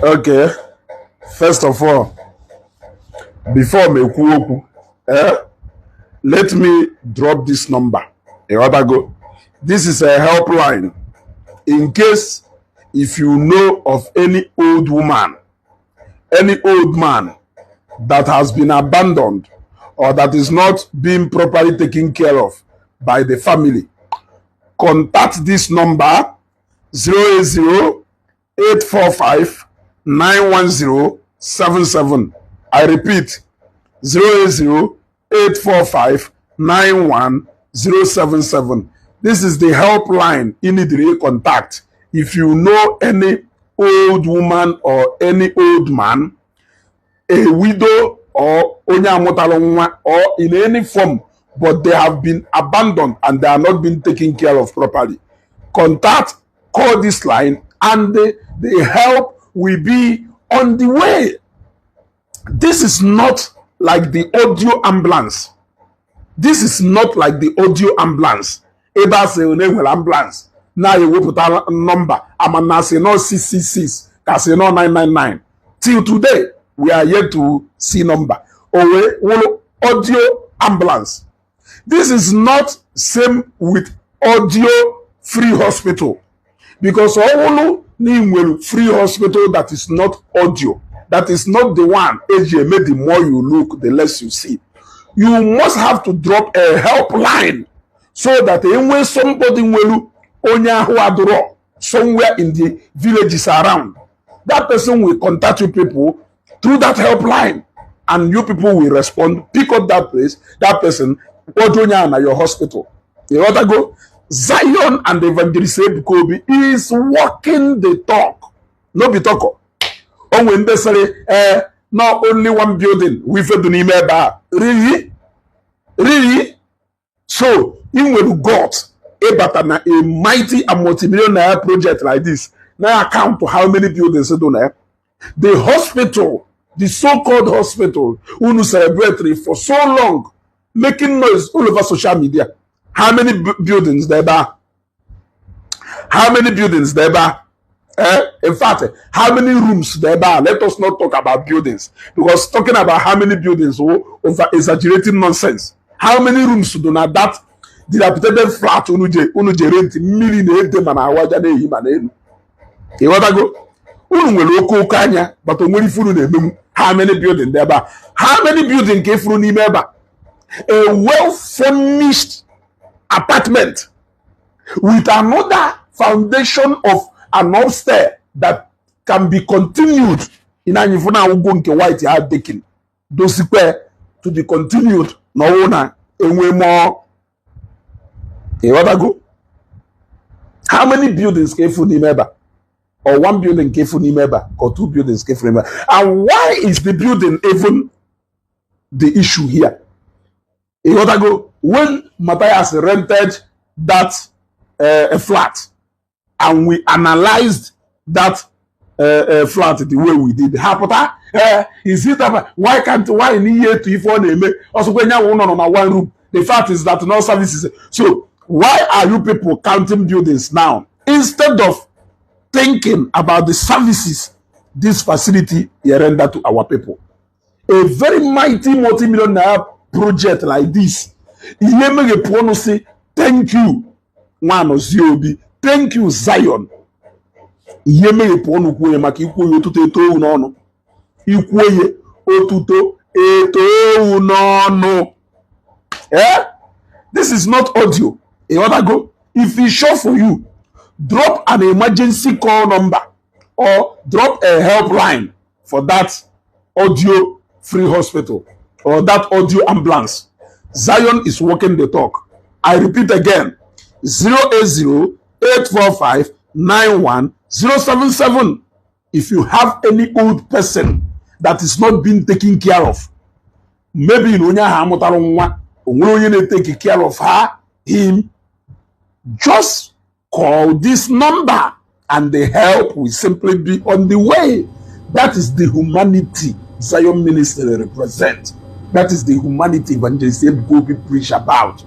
Okay, first of all, before m ekwu okwu, let me drop this number. Ịghọtago? This is a helpline in case if you know of any old woman, any old man that has been abandoned or that is not being properly taken care of by the family. Contact this number, 080 845 91077. I repeat, 080 845 91077. This is the helpline you need to contact if you know any old woman or any old man, a widow or onye amụtara nwa or in any form, but they have been abandoned and they are not being taken care of properly. Contact, call this line and the help will be on the way. This is not like the audio ambulance. This is not like the audio ambulance. Ebe a sị na enwere ambulance na-ewepụta nọmba ama na asị nọ 666 ka sị nọ 999. Till today, we are yet to see number. O wee wụrụ audio ambulance. This is not same with audio free hospital, because ọ wụrụ na ị nwere free hospital that is not audio, that is not the one eji eme "the more you look, the less you see." You must have to drop a helpline so that enwee somebody nwere onye ahụ adụrọ somewhere in the villages around, that person will contact you people through that helpline and you people will respond, pick up that place, that person, kpọje onye ahụ na your hospital. Ịghọtago? Zion and Evangelist Ebuka Obi is walking the talk, no be talk. O nwere ndị sịrị ee, not only one building wife dị n'ime ebe a. Really, really? So ị nwere gut ịbata na a mighty and multimillionaire project like this na account how many buildings dị na ya? The hospital, the so-called hospital unu celebrate for so long, making noise all over social media, how many buildings dị ebe a? How many buildings dị ebe a? In fact, how many rooms dị ebe a? Let us not talk about buildings, because talking about how many buildings wo over exaggerating nonsense. How many rooms dị na that dilapidated flat unu je rent, mmiri na-ede ma na ahụ aja na-ehi ma n'elu? Ịghọtago? Unu nwere oke oke anya, but o nwere ife unu na-emenwu. How many building dị ebe a? How many building ka efuru n'ime ebe a? A well furnished apartment with another foundation of an upstairs that can be continued in anyị fụ na awụgo nke white ha decking dozikwe to be continued na ọwụ na enwe mụọ. Ịghọtago? How many buildings ka efu n'ime ebe a? Or one building ka efu n'ime ebe a, or two buildings ka efu n'ime ebe a? And why is the building even the issue here? Ịghọtago? When Matthias rented that flat and we analyzed that flat the way we did, ha pụta, is it that why can't why n'ihe etu ife ọ na-eme ọsọkwa nyanwụ nọ na one room? The fact is that no services. So why are you people counting buildings now instead of thinking about the services this facility render to our people? A very mighty multi-million naira project like this, ihe meghepụ ọnụ si thank you Nwanọzie Obi, thank you Zion. Ihe meghepụ ọnụ kwuo ya maka ikwuo ya otuto eto owu n'ọnụ, ikwuo ya otuto eto owu n'ọnụ. Eh, this is not audio. Ịghọtago? If e sure for you, drop an emergency call number or drop a helpline for that audio free hospital or that audio ambulance. Zion is walking the talk. I repeat again, 080 845 91077. If you have any old person that is not being taken care of, maybe na onye ahụ amụtara nwa, o nwere onye na-etake care of her, him, just call this number and the help will simply be on the way. That is the humanity Zion Ministry represent. That is the humanity Evangelist Ebuka Obi preach about.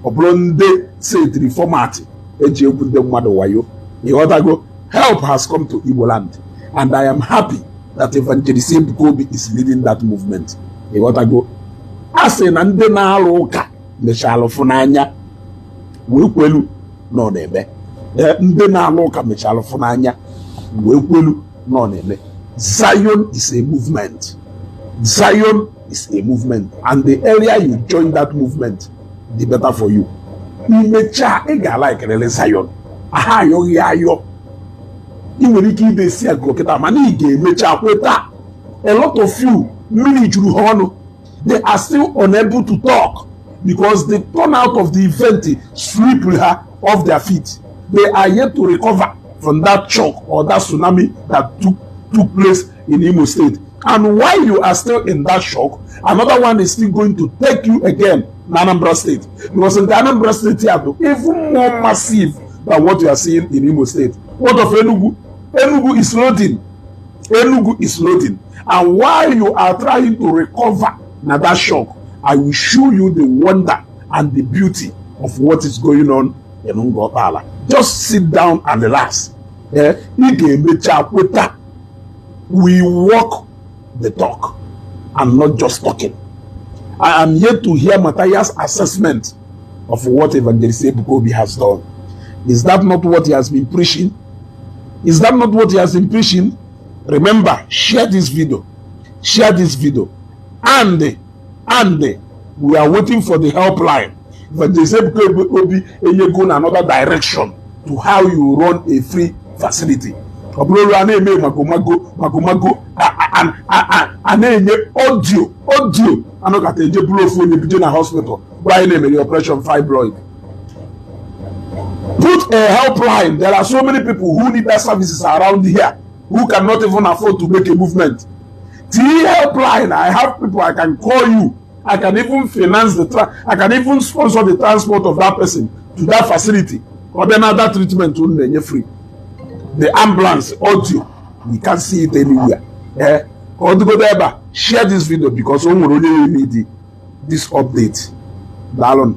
Ọ bụrụ ndị setiri format eji egwu ndị mmadụ wayo. Ịghọtago? Help has come to Igbo land. And I am happy that Evangelist Ebuka Obi is leading that movement. Ịghọtago? A sị na ndị na-alụ ụka mechalụ fụ n'anya wee kwelu na ọ na-eme. Ndị na-alụ ụka mechalụ fụ n'anya wee kwelu na ọ na-eme. Zion is a movement. Zion is a movement, and the earlier you join that movement, the better for you. Imechaa, ị ga-ala ekelele Zion. Aha ayọghị ayọ. Ị nwere ike idesi agụ kịta, mana ị ga-emecha kweta. A lot of you, mmiri juru ha ọnụ. They are still unable to talk because the turnout of the event sweep ha off their feet. They are yet to recover from that shock or that tsunami that took place in Imo State. And while you are still in that shock, another one is still going to take you again in Anambra State, because in the Anambra State here, even more massive than what you are seeing in Imo State. What of Enugu? Enugu is loading. Enugu is loading. And while you are trying to recover na that shock, I will show you the wonder and the beauty of what is going on in Ngor Okpala. Just sit down and relax. Ị ga-emecha kweta. We walk the talk and not just talking. I am yet to hear Matthias' assessment of what Evangelist Ebuka Obi has done. Is that not what he has been preaching? Is that not what he has been preaching? Remember, share this video. Share this video. And we are waiting for the helpline. Evangelist Ebuka Obi enyego in another direction to how you run a free facility. Ọ bụrụ a na-eme magomago magomago, a na-enye audio audio anọkata eje bụrụ ofu onye buje na hospital gwa anyị na-emere operation fibroid. Put a helpline. There are so many people who need that services around here who cannot even afford to make a movement. The helpline, I have people I can call you. I can even finance the I can even sponsor the transport of that person to that facility. Ọ bịa na that treatment unu na-enye free. The ambulance audio, we can't see it anywhere. Ka ọ dịgodo ebe a. Share this video because o nwere onye need this update. Daalụ.